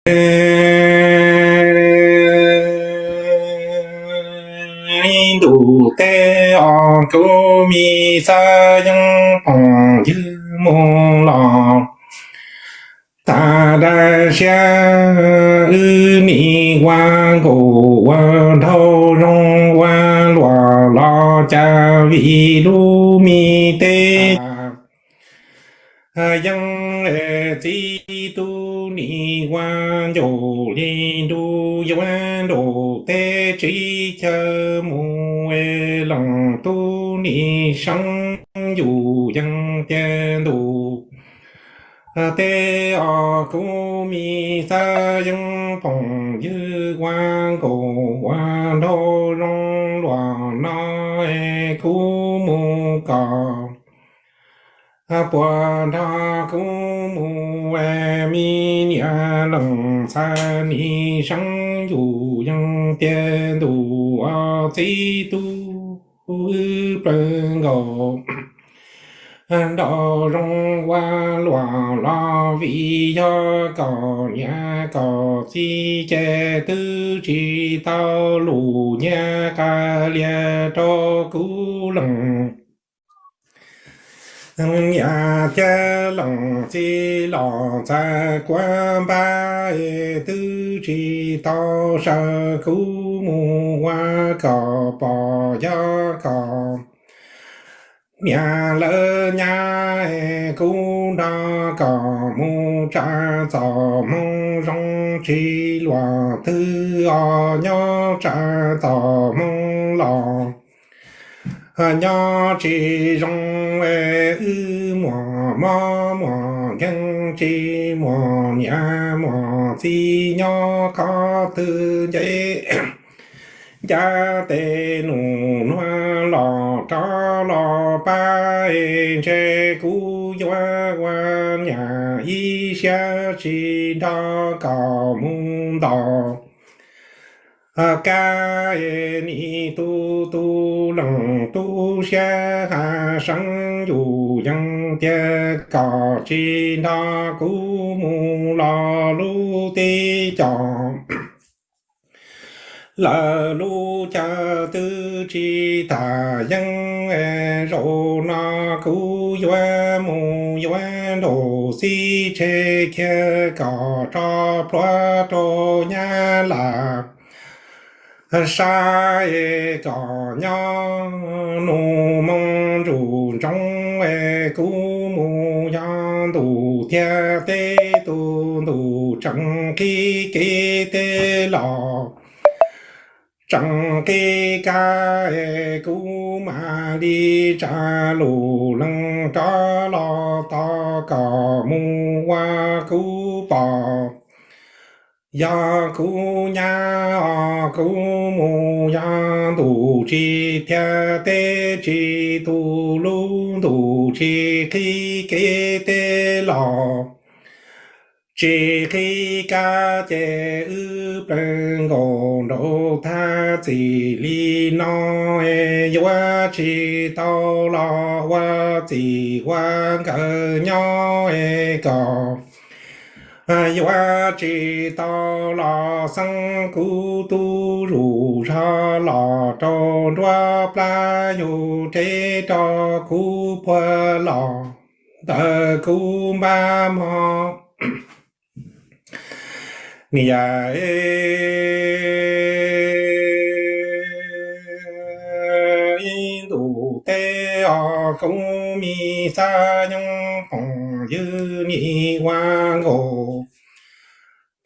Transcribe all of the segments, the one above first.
ib ntus teb os kuv me xab yeeb phooj ywg mus los tag dab siab wb nim ua nkaus ua nraug zoo ua luam los cas vim lub me teb yeeb txiv tub nim ua ncaus li nruj yuav nraum teb tsib chaw mus leej tub nim seeb yus yeej tiag ntus teb os kuv me xab yeeb phooj ywg ua nkaus ua nraug zoo luam no kuv mus kom puas nrog kuv mus me niam leej xab nim seeb yus yeej tiag ntus txiv tub wb plawg nkaus nraug zoo ua luam los vim yog kom niam kom txiv ces twb tsis tau lus nyiaj qas lias rau kuv leej niam thiab leej txiv los txav kuab npab es twb tsis tau saw kuv mus ua kom pom yog kom niam lawv nyab es kuv nrog kom mus tsa txom hmoo zoo tsis luam twg os nyob tsa txom hmoo los nyob tsis zoo es wb muaj mob muaj nkeeg tsis muaj niam muaj txiv nyob qhov twg nce ncaj tes nus nuag los rov los pab es ntshe kuv yuav ua niam ib siab tsis nrog kom mus ntaus kab es nim tu tu leej tub siab hav seeb yus yeej tiag kom tsis nrog kuv mus los lub teb cos lawv lub chaw twb tsis tham yeeb es zaum no kuv yuav mus yuav nraum xib tshe kiag kom tso plhuav rau nyab lam sab es kom nyob nus moo ntsum ntsoov es kuv mus yog ntus thiab teb tus ntus tseem qhib kev teb los tseem qhib kab es kuv mam li tsa lus leej rov los tos kom mus ua kuv pom yog kuv nyab os kuv mus yog ntus tsis thiab teb tsis tus lub ntus tsis qhib kev teb los tsis qhib kab ces wb plawg nkaus nraum thaj txim li no es yuav tsis tau los ua txim ua nkawm nyob es kom yuav tsis tau los xeeb kuv tub zus zog los rau nruab plab yug teb rau kuv puag los ntawm kuv npab mog. Niam, ib ntus teb os kuv me xab yeeb phooj ywg nim ua nkaus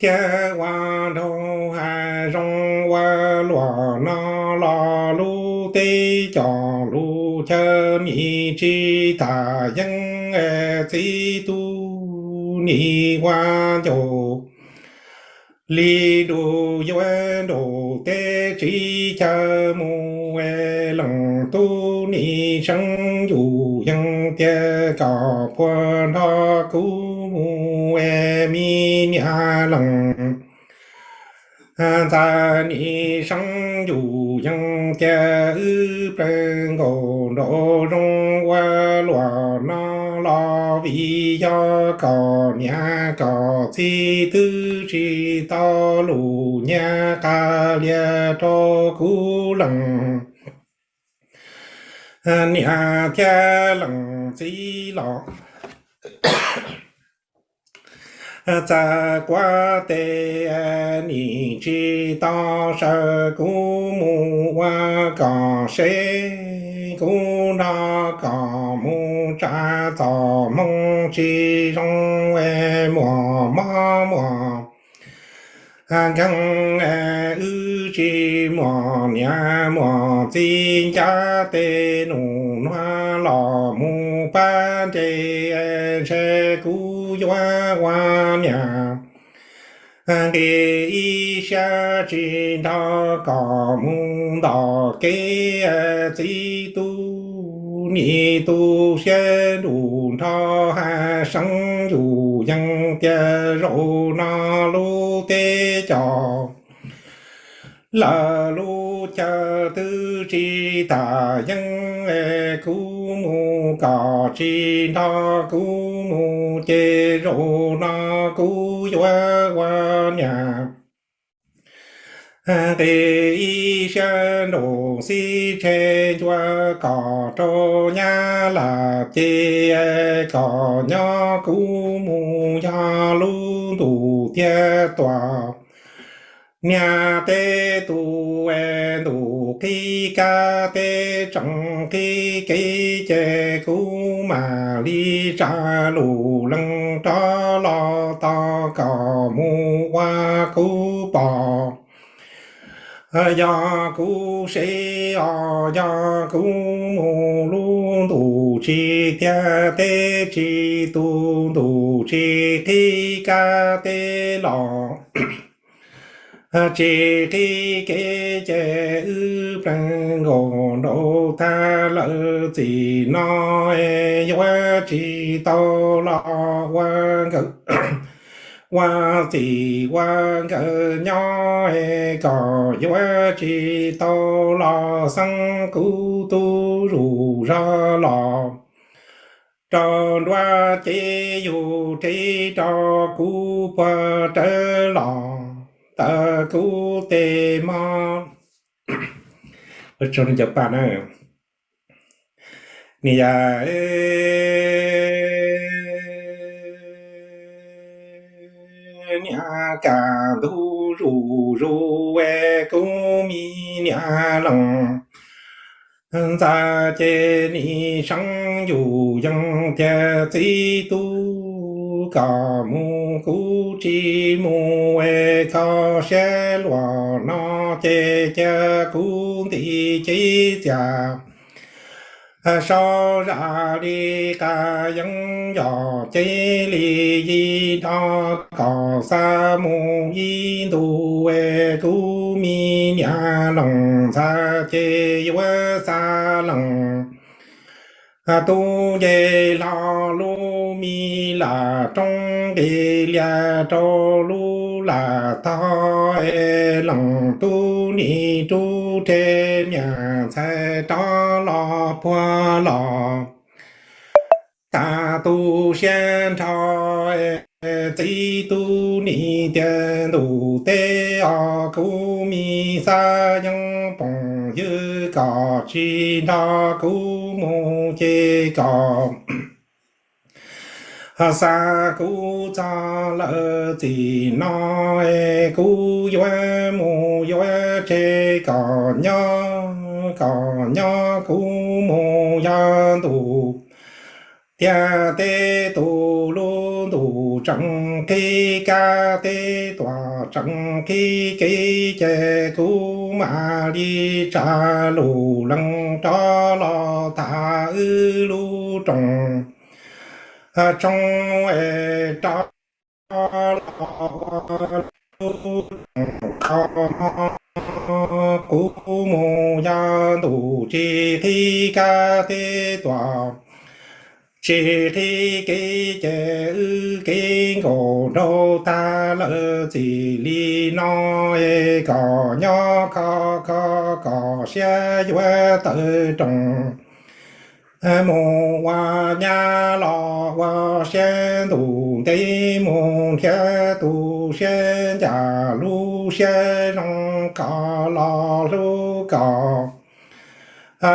thiab ua nraug hav zoov ua luam no los lub teb cos lub chaw nim tsis tham yeeb es txiv tub nim ua ncaus li nruj yuav nraum teb tsib chaw mus es leej tub nim seeb yus yeej tiag kom puag nrog kuv mus es me niam leej ntxawm nim seeb yus yeej tiag wb plawg nkaus nraum zoov ua luam no los vim yog kom niam kom txiv twb tsis tau lus nyiaj qa lias rau kuv leej niam thiab leej txiv los txav kuab tes nim tsis tau sawv kuv mus ua kom seb kuv nrog kom mus tsa txom hmoo tsis zoo muaj mob muaj nkeeg wb tsis muaj niam muaj txiv ncaj tes num nuav los mus pab nres ntshe kuv yuav ua niam nqis ib siab tsis nrog kom mus ntom kev txiv tub nim tu siab ntuj nrho hais seev yus yeej tias zaum no lub teb cov lawv lub chaw twb tsis tas yeeb kuv mus kom tsis nrog kuv mus ces zaum no kuv yuav ua niam nqis ib siab nraus xib tshe ncua kom rau nyab lam ces kom nyob kuv mus yog lub ntuj tiag tuaj niag teb tus ntuj qhib kab teb tseem qhib kev ces kuv mam li tsa lus lees rov los tos kom mus ua kuv pom yog kuv seb os yog kuv mus lub ntuj tsis tiag teb tsis tu ntuj tsis qhib kab teb los tsis qhib kev ces wb plees nkaus nraud tag lawm txim no yuav tsis tau los ua nkawd ua txim ua nkawd nyob kom yuav tsis tau los xeeb kuv tub zuj zog los rau nruab cev yus reb rau kuv puag rawv los ntawm kuv tes mog. Niam yam niam kam ntug zuj zus kuv me niam leej ntxawm ces nim seev yus yeej tias txiv tub kom mus kuv tsis mus es kho siab luag no ces cia kuv nti cev txias saub zam li qas yeeb yos cev li yig nrho kom xa mus ib ntus es kuv me niam leej ntxhais ces yuav xa leej tub nce hlo lub me lam roob nqis lias rau lub lam tog es leej tub nim rub rhe niam ntxhais rov los puag los tas tu siab nrho es txiv tub nim tias ntuj teb os kuv me xav yeeb poom ywg kom tsis nrog kuv mus ces kom xa kuv txog lawm txim no es kuv yuav mus yuav tseg kom nyob kom nyob kuv mus yog ntuj tiag teb tus lub ntuj tseem qhib kab teb tuaj tseem qhib kev ces kuv mam li tsa lus lees rov los tas wb lub rooj tshoob es rov los ua lub rooj qhov hmo kuv mus yog ntuj tsis qhib kab teb tuaj tsis qhib kev ces wb kev nkaus nraud tag lawm txim li no es kom nyob kho kho kom siab yuav tawm rooj Mus ua nyab los ua siab ntuj ntev mus nrhiav tu siab ncaj lub siab zoo kom los hlub kom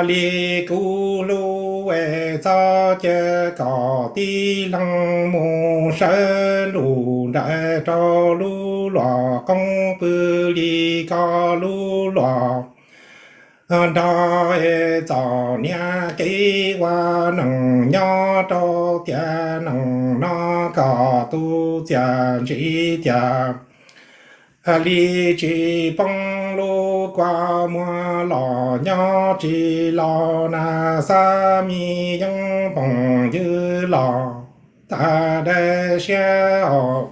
li kuv hlub es txhob cia kom tib leeg mus sawv ntuj nraim rau lub luam qoob pw li koj lub luam nrog es txom nyem kev ua neej nyob rau tiam neej no kom tus txiaj ntsig tiag li tsis poob lub kua muag los nyob tsis los na xav me yeeb phooj ywg los tag dab siab os.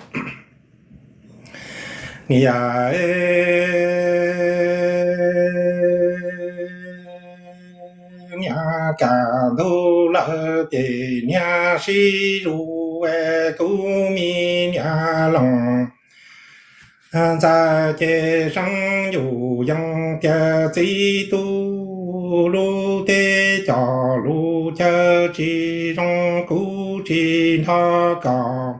Niam, niam kaj ntug lawm ces niam sib zuj es kuv me niam leej ntxawm ces seev yus yeej tias txiv tub lub teb cov lub chaw tsis zoo kuv tsis nrog kom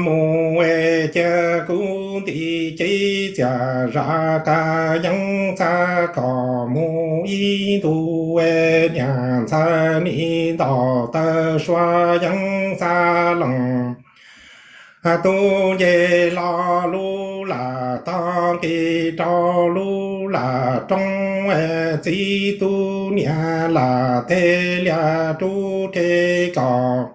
mus es cia kuv nti cev txiaj zam qab yeeb txaj kom mus ib ntus es niam ntxawm nim nto taw sua yeeb txaj leej tub nce hlo lub lam tog nqis rau lub lam roob es txiv tub niam lam teb liaj rub rhe kom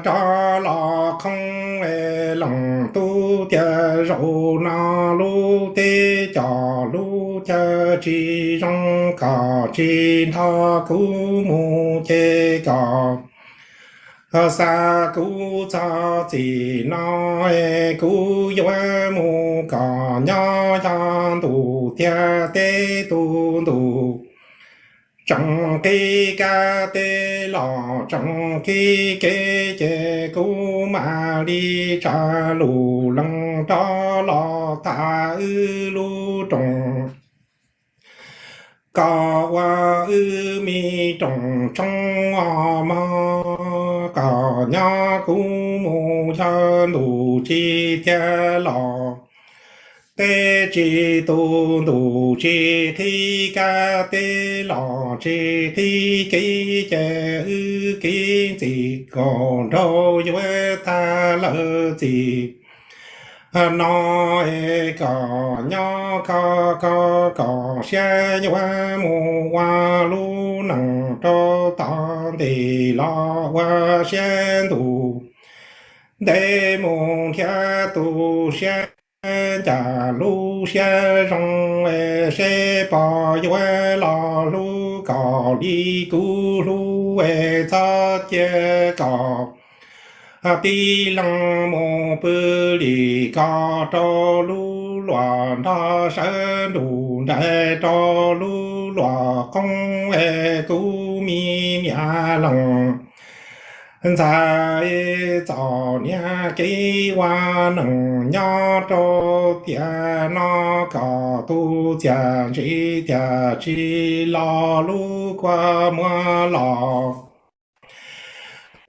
rov los khoob es leej tub tias zaum no lub teb cov lub chaw tsis zoo kom tsis nrog kuv mus ces kom xa kuv txog txim no es kuv yuav mus kom nyob yog ntuj tiag teb tus ntuj tseem qhib kab teb los tseem qhib kev ces kuv mam li tsa lus lees rov los tham wb lub rooj kom ua wb me rooj tshoob os mog. Kom nyob kuv mus yog ntuj tsis tiag los teb tsis tu ntuj tsis qhib kab teb los tsis qhib kev ces wb kev ntxim kom nraug yuav tag lawm txim no es kom nyob kho kho kom siab yuav mus ua lub neej rau tom ntej los ua siab ntuj ntev mus nrhiav tu siab ncaj lub siab zoo es seb pom yuav los hlub kom li kuv hlub es txhob cia kom tib leeg mus pw li ko rau lub luam nrog sawv ntuj nraim rau lub luam qoob es kuv me niam leej ntxawm txom nyem kev ua neej nyob rau tiam no kom tus txiaj ntsig tiag tsis los lub kua muag los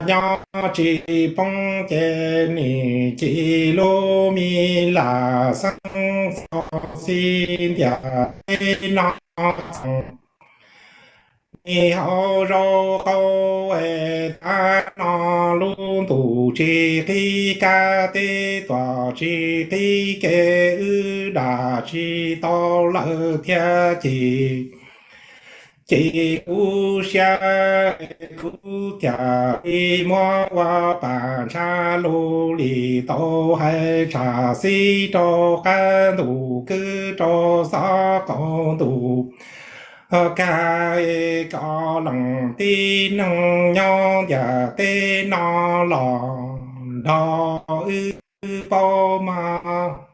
nyob tsis poob ces nim ci lub me lam xeeb txo xi ntiag teb no txoos nim hauv zaub qaub es tav no lub ntuj tsis qhib kab teb tuam tsis qhib kev wb dam tsis tau lawm thiab ces ces kuv siab kuv thiaj li muab ua pam ntshav lus li tau hais tsam xib rau qab ntuj kwv rau xov qaum ntuj kag kom leej tib neeg nyob ntiaj teb no los nrog wb paub mog.